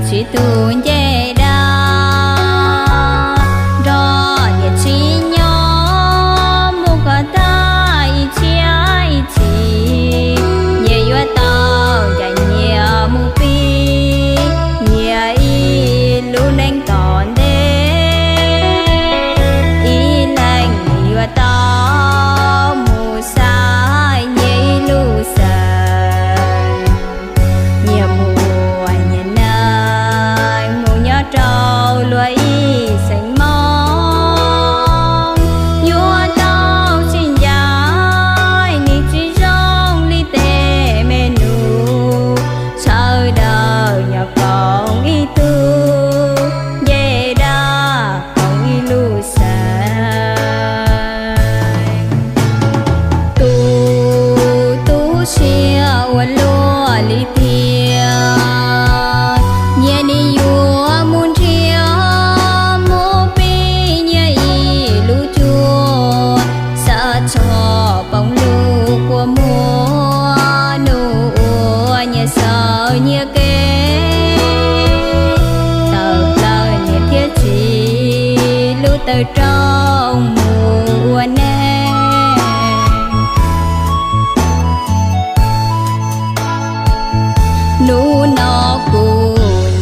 tsis tus nce dab, nrog niam txiv nyob mus kom tag ib txhiab ib txhis. Nyias yuav tau ncaim nyias mus pib nyias ib lub neej tom ntej, ib leeg yuav tau mus xaiv nyias ib lub xeem. Nyias muaj nyias neej mus nyob rau luag ib xeem Hmoob, yuav tau tsis ncaim nws tsis zoo li tej me nus, sawv daws nyob koom ib tug nce dab koom ib lub xeem. Tus tu siab ua luaj li tiag, nyias nim yuav mus nrhiav mus pib nyias ib lub cuab, xav txog poob lub kua muag nus uas nyias sawv nyias kev, tawm plaws nyias thiaj tsim lub taw roob mus ua neej. Hnub no kuv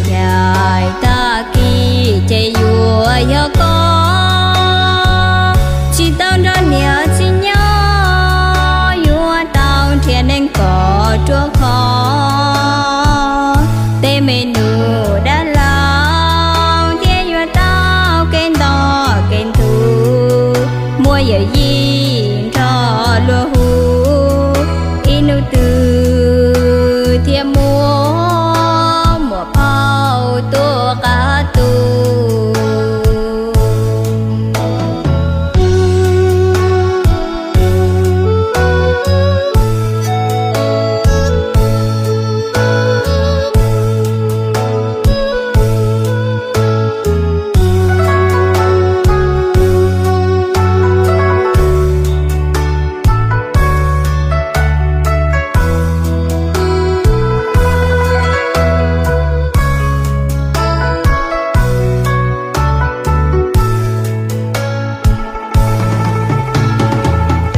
ncaim tag kis ces yuav yog koj, tsis tau nrog niam txiv nyob, yuav tau nrhiav neej kom ruaj khov. Tej me nus dab laug thiaj yuav tau kev nto kev ntug, muaj yawm yij nrog luag hu, ib hnub twg thiaj muaj muam phauj tuaj qab tu.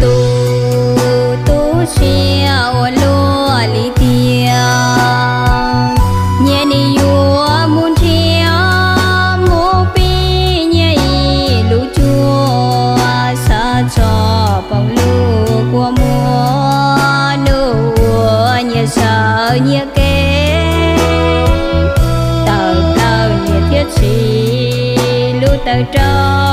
Tus tu siab ua luaj li tiag, nyias nim yuav mus nrhiav mus pib nyias ib lub cuab, xav txog poob lub kua muag nus uas nyias sawv nyias kev, tawm plaws nyias thiaj tsim lub taw roob